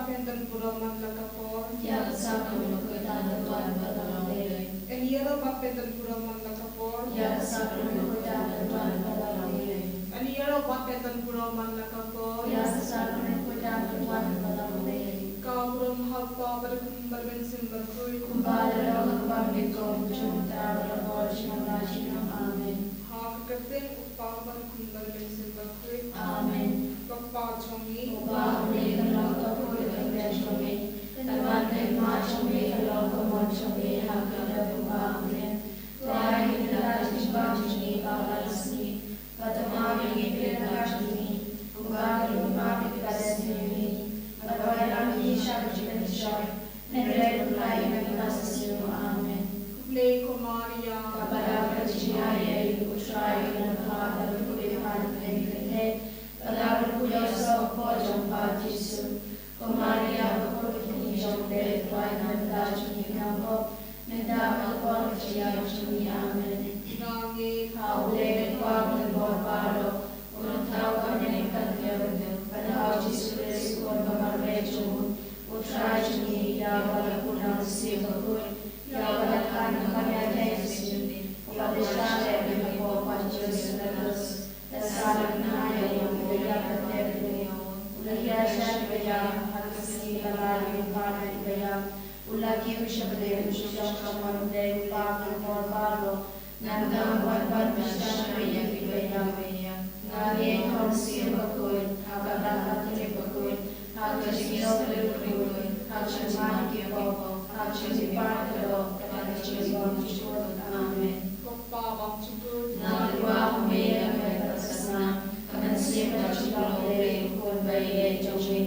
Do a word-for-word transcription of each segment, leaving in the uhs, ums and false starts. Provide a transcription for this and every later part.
Pyntan puro man la ka por. Ïa ka sakrament khuid ha ka duwan ba la long dei. Yn ïaroh bad pyntan puro man la ka por. Ïa ka sakrament khuid ha ka duwan ba la long dei. Yn ïaroh bad pyntan puro man la ka por. Ïa ka sakrament khuid ha ka duwan ba la long dei. Ka burom ha u Kpa bad u Khun bad u Mynsiem Bakhuid. Kumba la long ha ka ban nyngkong, mynta bad ha ka por junom la junom. Amen. Ha ka kyrteng u Kpa bad u Khun bad u Mynsiem Bakhuid. Amen. Ko Kpa jong ngi. Uba ha bneng, ka long ka kyrteng jong me. Kan wan ka hima jong me, ka long ka mon jong me ha ka khyndew kumba ha bneng. To ai ïa ngi ynda ka jingbam jong ngi kaba la ka sngi. Bad to map ïa ngi ki ryngkat jong ngi, kumba ngi map ïa kiba la sniew ïa ngi. Bad to ai ïa ngi sha ka jingpynshoi. Hynrei to phla ïa ngi na ka snam. Amen. Khublei ko Maria. Kaba la ka jingaiei, U Trai u don bad pha, bad pha ka dei ka kynthei. Bad la ka dei ka jong pha u Jisu. Ko Maria, ka kyrteng jong U Blei, to ai ïa ngi ynda ka jingbam, mynta bad ha ka por ka jingïap jong ngi. Amen. Nga ngeit ha U Blei Kpa, U Khun Baroh, U Nongthaw ba ha bneng, bad ha U Jisu Khrist, U Khun ba marwei jong U, U Trai jong ngi, ïa uba la kut da U Mynsiem Bakhuid, ïa uba la kha na ka bneng, ïa uba la shah leh ha ka por Pontius Pilatus, la sahnarphna ïa u, u la ïap, u la ïap, u la ïaishah ïa kiba ïap, ha ka sngi ba lai u la phah na kiba ïap. U la kiew sha pdeng, u shong sha kmie U Blei U Kpa Khynñiuh Baroh. Nangta un wan ban pynshai ïa kiba ïap. Nga ngeit ha U Mynsiem Bakhuid, ha ka Balang Katholik bakhuid, ha ka jingïap bakhuid, ha ka jingmane ki pop, ha ka jingpynpaw ka doh, ha ka jinglong jingpynkut. Amen. Ko Kpa bymjukut. Nga tyrwa ha me ïa ka met kaba snam, ka mynsiem kaba jylliew U Blei U Khun ba ïeit jong me,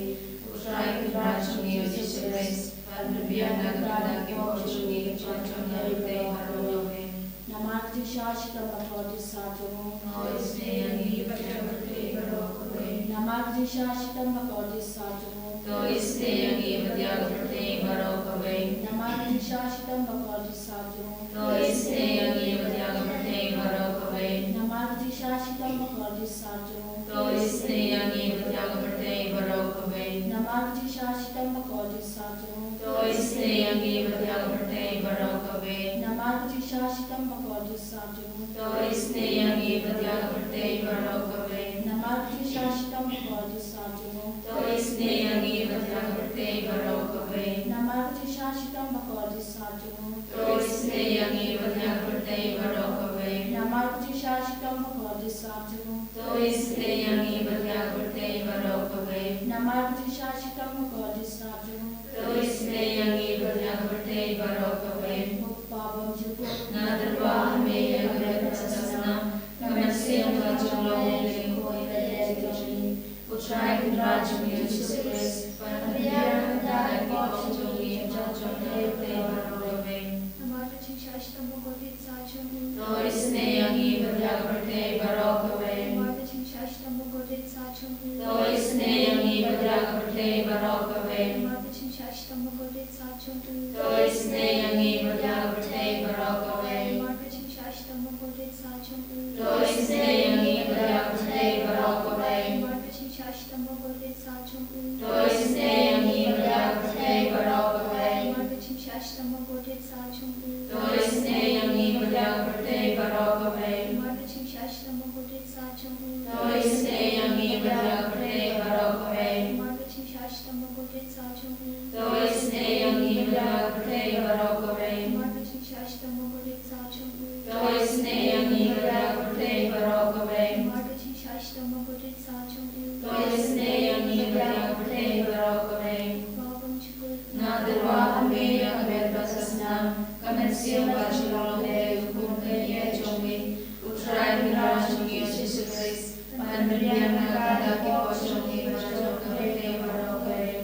U Trai Kynrad jong ngi U Jisu Khrist, ban pynbiang na ka bynta ki pop jong ngi, jong ka pyrthei baroh. Amen. Namar ka jingshah shitom bakordit sah jong u. To isynei ïa ngi bad ïa ka pyrthei baroh kawei. Namar ka jingshah shitom bakordit sah jong u. To isynei ïa ngi bad ïa ka pyrthei baroh kawei. Namar ka jingshah shitom bakordit sah jong u. To isynei ïa ngi bad ïa ka pyrthei baroh kawei. Namar ka jingshah shitom bakordit sah jong u. To isynei ïa ngi bad ïa ka pyrthei baroh kawei. Namar ka jingshah shitom bakordit sah jong u. To isynei ïa ngi bad ïa ka pyrthei baroh kawei. Namar ka jingshah shitom bakordit sah jong u. To isynei ïa ngi bad ïa ka pyrthei baroh kawei. Namar ka jingshah shitom bakordit sah jong u. To isynei ïa ngi bad ïa ka pyrthei baroh kawei. Namar ka jingshah shitom bakordit sah jong u. To isynei ïa ngi bad ïa ka pyrthei baroh kawei. Namar ka jingshah shitom bakordit sah jong u. To isynei ïa ngi bad ïa ka pyrthei baroh kawei. Namar ka jingshah shitom bakordit sah jong u. To isynei ïa ngi bad ïa ka pyrthei baroh kawei. Ko Kpa bymjukut. Nga tyrwa ha me ïa ka met kaba snam, ka mynsiem kaba jylliew U Blei U Khun ba ïeit jong ngi, U Trai Kynrad jong ngi U Jisu Khrist, ban pynbiang na ka bynta ki pop jong ngi, jong ka pyrthei baroh kawei. Namar ka jingshah shitom bakordit sah jong u. To isynei ïa ngi bad ïa ka pyrthei baroh kawei. Namar ka jingshah shitom bakordit sah jong u. To isynei ïa ngi bad ïa ka pyrthei baroh kawei. Namar ka jingshah shitom bakordit sah jong u. To isynei ïa ngi bad ïa ka pyrthei baroh kawei. Namar ka jingshah shitom bakordit sah jong u. To isynei ïa ngi bad ïa ka pyrthei baroh kawei. Namar ka jingshah shitom bakordit sah jong u. To isynei ïa ngi bad ïa ka pyrthei baroh kawei. Namar ka jingshah shitom bakordit sah jong u. To isynei ïa ngi bad ïa ka pyrthei baroh kawei. Namar ka jingshah shitom bakordit sah jong u. To isynei ïa ngi bad ïa ka pyrthei baroh kawei. Namar ka jingshah shitom bakordit sah jong u. To isynei ïa ngi bad ïa ka pyrthei baroh kawei. Namar ka jingshah shitom bakordit sah jong u. To isynei ïa ngi bad ïa ka pyrthei baroh kawei. Namar ka jingshah shitom bakordit sah jong u. To isynei ïa ngi bad ïa ka pyrthei baroh kawei. Ko Kpa bymjukut. Nga tyrwa ha me ïa ka met kaba snam, ka mynsiem kaba jylliew U Blei U Khun ba ïeit jong ngi, U Trai Kynrad jong ngi U Jisu Khrist, ban pynbiang na ka bynta ki pop jong ngi, jong ka pyrthei baroh kawei.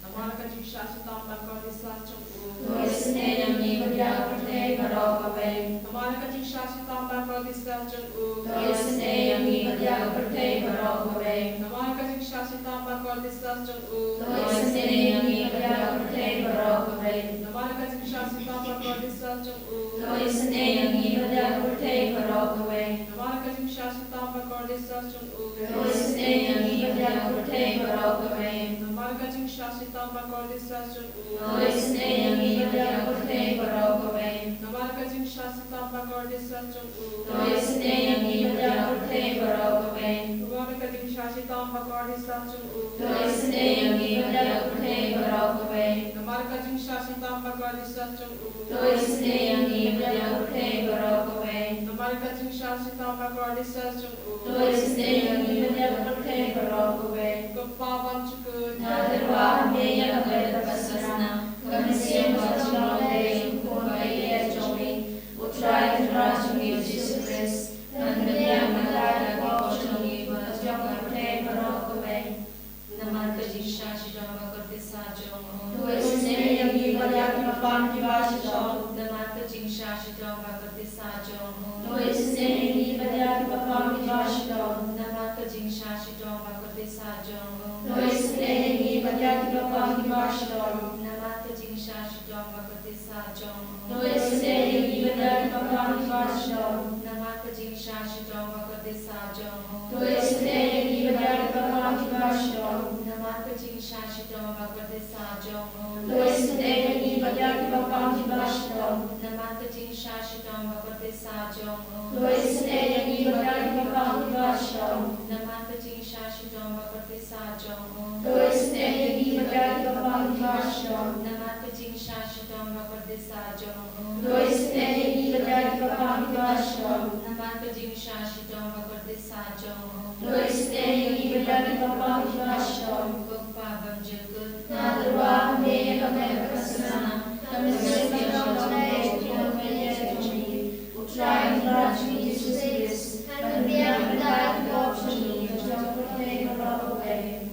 Namar ka jingshah shitom bakordit sah jong u. To isynei ïa ngi bad ïa ka pyrthei baroh kawei. Namar ka jingshah shitom bakordit sah jong u. To isynei ïa ngi bad ïa ka pyrthei baroh kawei. Namar ka jingshah shitom bakordit sah jong u. To isynei ïa ngi bad ïa ka pyrthei baroh kawei. Namar ka jingshah shitom bakordit sah jong u. To isynei ïa ngi bad ïa ka pyrthei baroh kawei. Namar ka jingshah shitom bakordit sah jong u. To isynei ïa ngi bad ïa ka pyrthei baroh kawei. Namar ka jingshah shitom ba kordit sa jong u. To isynei ïa ngi bad ïa ka pyrthei baroh kawei. Namar ka jingshah shitom ba kordit sa jong u. To isynei ïa ngi bad ïa ka pyrthei baroh kawei. Namar ka jingshah shitom ba kordit sa jong u. To isynei ïa ngi bad ïa ka pyrthei baroh kawei. Namar ka jingshah shitom ba kordit sa jong u. To isynei ïa ngi bad ïa ka pyrthei baroh kawei. Namar ka jingshah shitom ba kordit sa jong u. To isynei ïa ngi bad ïa ka pyrthei baroh kawei. Ko Pa bymjukut. Nangta ruh ha me ïa ka bynta ka snam, ka mynsiem ka jong U Blei, U Khun ba ïeit jong ngi, U Trai Tynrai jong ngi U Jisu Khrist, ban pynbiang ïa ka jingpop jong ngi bad jong ka pyrthei baroh kawei. Namar ka jingshah shitom ba kordit sa jong u. To isynei ïa ngi bad ïa kiba pang kiba shitom. Namar ka jingshah shitom ba kordit sa jong u. To isynei ïa ngi bad ïa kiba pang kiba shitom. Namar ka jingshah shitom ba kordit sa jong u. To isynei ïa ngi bad ïa kiba pang kiba shitom. Namar ka jingshah shitom ba kordit sa jong u. To isynei ïa ngi bad ïa kiba pang kiba shitom. Namar ka jingshah shitom ba kordit sa jong u. To isynei ïa ngi bad ïa kiba pang kiba shitom. Namar ka jingshah shitom ba kordit sa jong u. To isynei ïa ngi bad ïa kiba pang kiba shitom. Namar ka jingshah shitom ba kordit sa jong u. To isynei ïa ngi bad ïa kiba pang kiba shitom. Namar ka jingshah shitom ba kordit sa jong u. To isynei ïa ngi bad ïa kiba pang kiba shitom. Namar ka jingshah shitom ba kordit sa jong u. To isynei ïa ngi bad ïa kiba pang kiba shitom. Namar ka jingshah shitom ba kordit sa jong u. To isynei ïa ngi bad ïa kiba pang kiba shitom. Ko Pa bymjukut. Nangta ruh ha me ïa ka bynta ka snam, ka mynsiem ka jong U Blei, U Khun ba ïeit jong ngi, U Trai Tynrai jong ngi U Jisu Khrist, ban pynbiang ïa ka jingpop jong ngi bad jong ka pyrthei baroh kawei.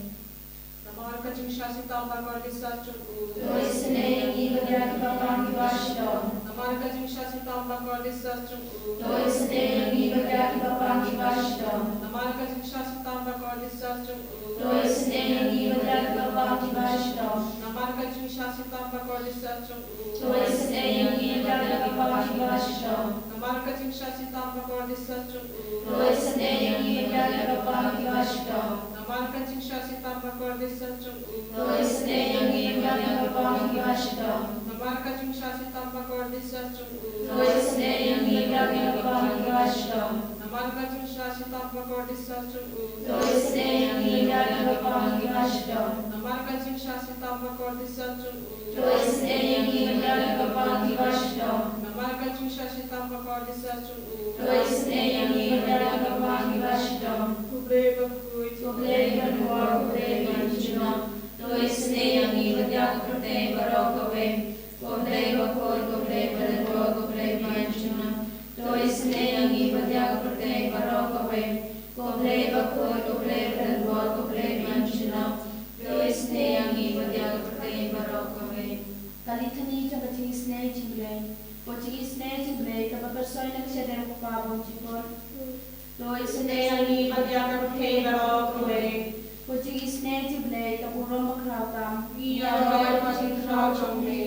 Namar ka jingshah shitom ba kordit sa jong u. To isynei ïa ngi bad ïa kiba pang kiba shitom. Namar ka jingshah shitom ba kordit sa jong u. To isynei ïa ngi bad ïa kiba pang kiba shitom. Namar ka jingshah shitom ba kordit sa jong u. To isynei ïa ngi bad ïa kiba pang kiba shitom. Namar ka jingshah shitom ba kordit sa jong u. To isynei ïa ngi bad ïa kiba pang kiba shitom. Namar ka jingshah shitom ba kordit sa jong u. To isynei ïa ngi bad ïa kiba pang kiba shitom. Namar ka jingshah shitom ba kordit sa jong u. To isynei ïa ngi bad ïa kiba pang kiba shitom. Namar ka jingshah shitom ba kordit sa jong u. To isynei ïa ngi bad ïa kiba pang kiba shitom. Namar ka jingshah shitom ba kordit sa jong u. To isynei ïa ngi bad ïa kiba pang kiba shitom. Namar ka jingshah shitom ba kordit sa jong u. To isynei ïa ngi bad ïa kiba pang kiba shitom. Namar ka jingshah shitom ba kordit sa jong u. To isynei ïa ngi bad ïa kiba pang kiba shitom. Ko Blei bakhuid, ko Blei badonbor, ko Blei ban jngoh. To isynei ïa ngi bad ïa ka pyrthei baroh kawei. Ko Blei bakhuid, ko Blei badonbor, ko Blei ban jngoh. To isynei ïa ngi bad ïa ka pyrthei baroh kawei. Ko Blei bakhuid, ko Blei badonbor, ko Blei ban jngoh. To isynei ïa ngi bad ïa ka pyrthei baroh kawei. Ka litany jong ka jingisynei jong U Blei. Ko jingisynei jong U Blei kaba pyrshoi na ka shadem U Kpa bymjukut. To isynei ïa ngi bad ïa ka pyrthei baroh kawei. Ko jingisynei jong U Blei ka burom bakhraw tam. Ngi ïaroh ïa ka jingkhraw jong me.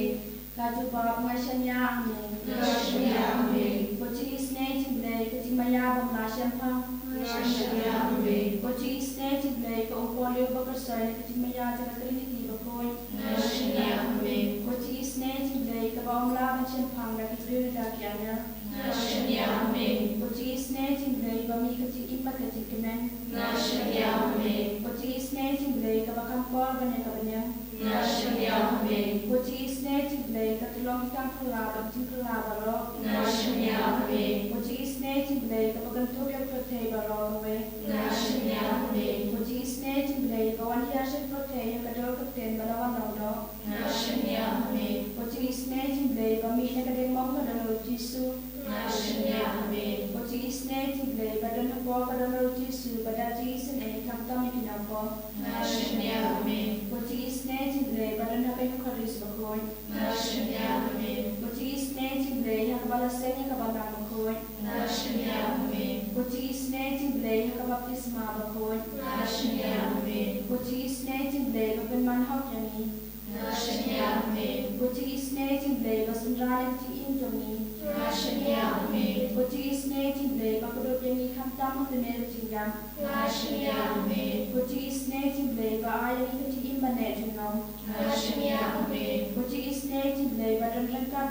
Ka jubab, nga shaniah ha me. Nga shaniah ha me. Ko jingisynei jong U Blei ka jingmaïa bym lah shemphang. Nga shaniah ha me. Ko jingisynei jong U Blei ka umpohliew ba pyrshoi na ka jingmaïa jong ka Trinity bakhuid. Nga shaniah ha me. Ko jingisynei jong U Blei kaba ym lah ban shemphang da ki briew ne da ki angel. Nga shaniah ha me. Ko jingisynei jong U Blei ba mih ka jingim bad ka jingkmen. Nga shaniah ha me. Ko jingisynei jong U Blei kaba kham por ban ïa ka bneng. Nga shaniah ha me. Ko jingisynei jong U Blei ka tyllong ki kam phylla bad ki jingphylla baroh. Nga shaniah ha me. Ko jingisynei jong U Blei kaba kynthup ïa ka pyrthei baroh kawei. Nga shaniah ha me. Ko jingisynei jong U Blei ba wan hiar sha ka pyrthei ha ka dur ka ktien bad la wan long doh. Nga shaniah ha me. Ko jingisynei jong U Blei ba mih na ka diengmong ka don ruh U Jisu. Nga shaniah ha me. Ko jingisynei jong U Blei ba don hapoh ka don ruh U Jisu, ba da jingisynei khamtam ïa ki nongpop. Nga shaniah ha me. Ko jingisynei jong U Blei ba don ha ka Eukharist bakhuid. Nga shaniah ha me. Ko jingisynei jong U Blei ha kaba la seng ïa ka balang bakhuid. Nga shaniah ha me. Ko jingisynei jong U Blei ha ka baptisma bakhuid. Nga shaniah ha me. Ko jingisynei jong U Blei ba pynman hok ïa ngi. Nga shaniah ha me. Ko jingisynei jong U Blei ba synran ïa ka jingim jong ngi. Nga shaniah ha me. Ko jingisynei jong U Blei ba kdup ïa ngi khamtam ha une u jingjam. Nga shaniah ha me. Ko jingisynei jong U Blei ba ai ïa ngi ka jingim ba neh junom.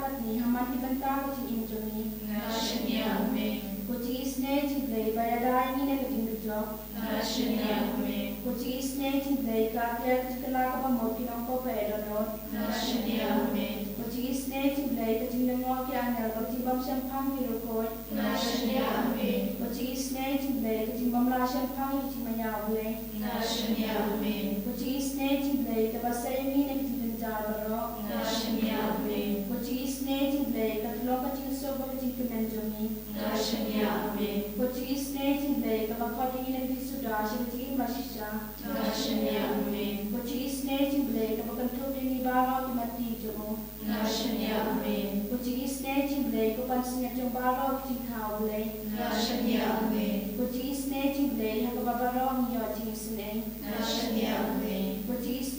bad ngi ha man ki bynta ka jingim jong ngi. Nga shaniah, amen. Ko Jisu Blei, ba ïada ïa ngi na ka jingkjop. Nga shaniah, amen. Ko Jisu Blei, ka ap ïa ka jingkylla kaba mut ki nongpop ba dohnud. Nga shaniah, amen. Ko Jisu Blei, ka jinglyngngoh ki angel bad ka jingbymshemphang ki riewkhuid. Nga shaniah, amen. Ko Jisu Blei, ka jingbymlah shemphang ïa ka jingmaïa U Blei. Nga shaniah, amen. Ko Jisu Blei, kaba sei ïa ngi na ki jingjynjar baroh. Nga shaniah, amen. Ko Jisu Blei, ka tyllong ka jingsuk bad ka jingkmen jong ngi. Nga shaniah, amen. Ko Jisu Blei, kaba khot ïa ngi na ka jingsuda sha ka jingim bashisha. Nga shaniah, amen. Ko Jisu Blei, kaba kynthup ïa ngi baroh ki matti jong U. Nga shaniah, amen. Ko Jisu Blei, ko pansngiat jong baroh ki jingthaw Blei. Nga shaniah, amen. Ko Jisu Blei, ha kaba baroh ngi ïoh jingisynei. Nga shaniah, amen. Ko Jisu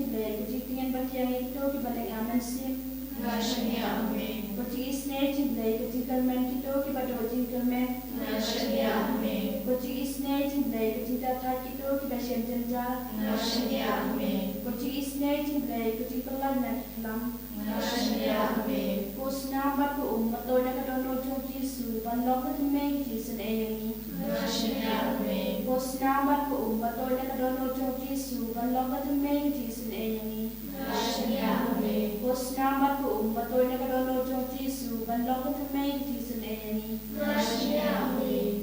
Blei, ko jingtngen bad ïa ngi kito kiba leh ïa mynsiem. Nga shaniah, amen. Ko Jisu Blei, ko jingkyrmen kito kiba duh jingkyrmen. Nga shaniah, amen. Ko Jisu Blei, ko jingthaw thait kito kiba shem jynjar. Nga shaniah, amen. Ko Jisu Blei, ko jingpyllait na ki klam. Nga shaniah, amen. Ko snam bad ko um ba tuid na ka dohnud jong U Jisu, ban long ka thymmei ka jingsynei ïa ngi. Nga shaniah, amen. Ko snam bad ko um ba tuid na ka dohnud jong U Jisu, ban long ka thymmei ka jingsynei ïa ngi. Nga shaniah, amen. Ko snam bad ko um ba tuid na ka dohnud jong U Jisu, ban long ka thymmei ka jingsynei ïa ngi. Nga shaniah, amen.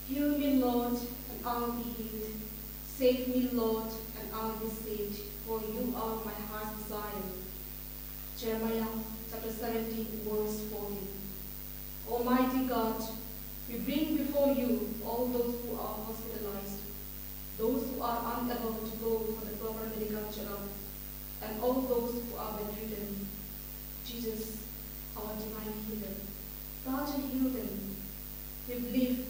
Heal me, Lord, and I'll be healed. Save me, Lord, and I'll be saved, for you are my heart's desire. Jeremiah chapter seventeen, verse fourteen. Almighty God, we bring before you all those who are hospitalized, those who are unable to go for the proper medical checkup, and all those who are bedridden. Jesus, our divine healer, touch and heal them. We believe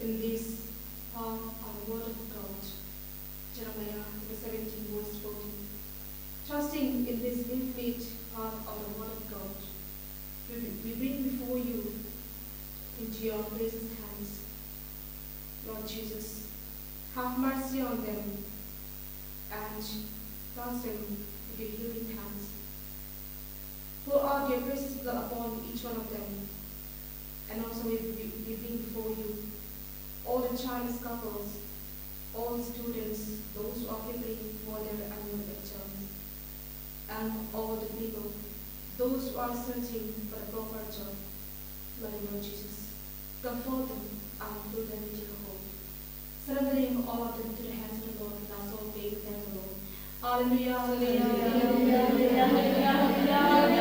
in this power of the word of God. Jeremiah chapter seventeen, verse fourteen. Trusting in this infinite power of the word of God, we, we bring before you into your gracious hands, Lord Jesus. Have mercy on them and touch them with your healing hands. Pour out your precious blood upon each one of them. And also we, we, we bring before you all the childless couples, all the students, those who are preparing for their annual exams, and all the people, those who are searching for a proper job. Loving Lord Jesus, comfort them and fill them with your hope. Surrendering all of them to the hands of the Lord, let us all pray with them the Lord. Hallelujah, hallelujah, hallelujah, hallelujah, hallelujah, hallelujah, hallelujah.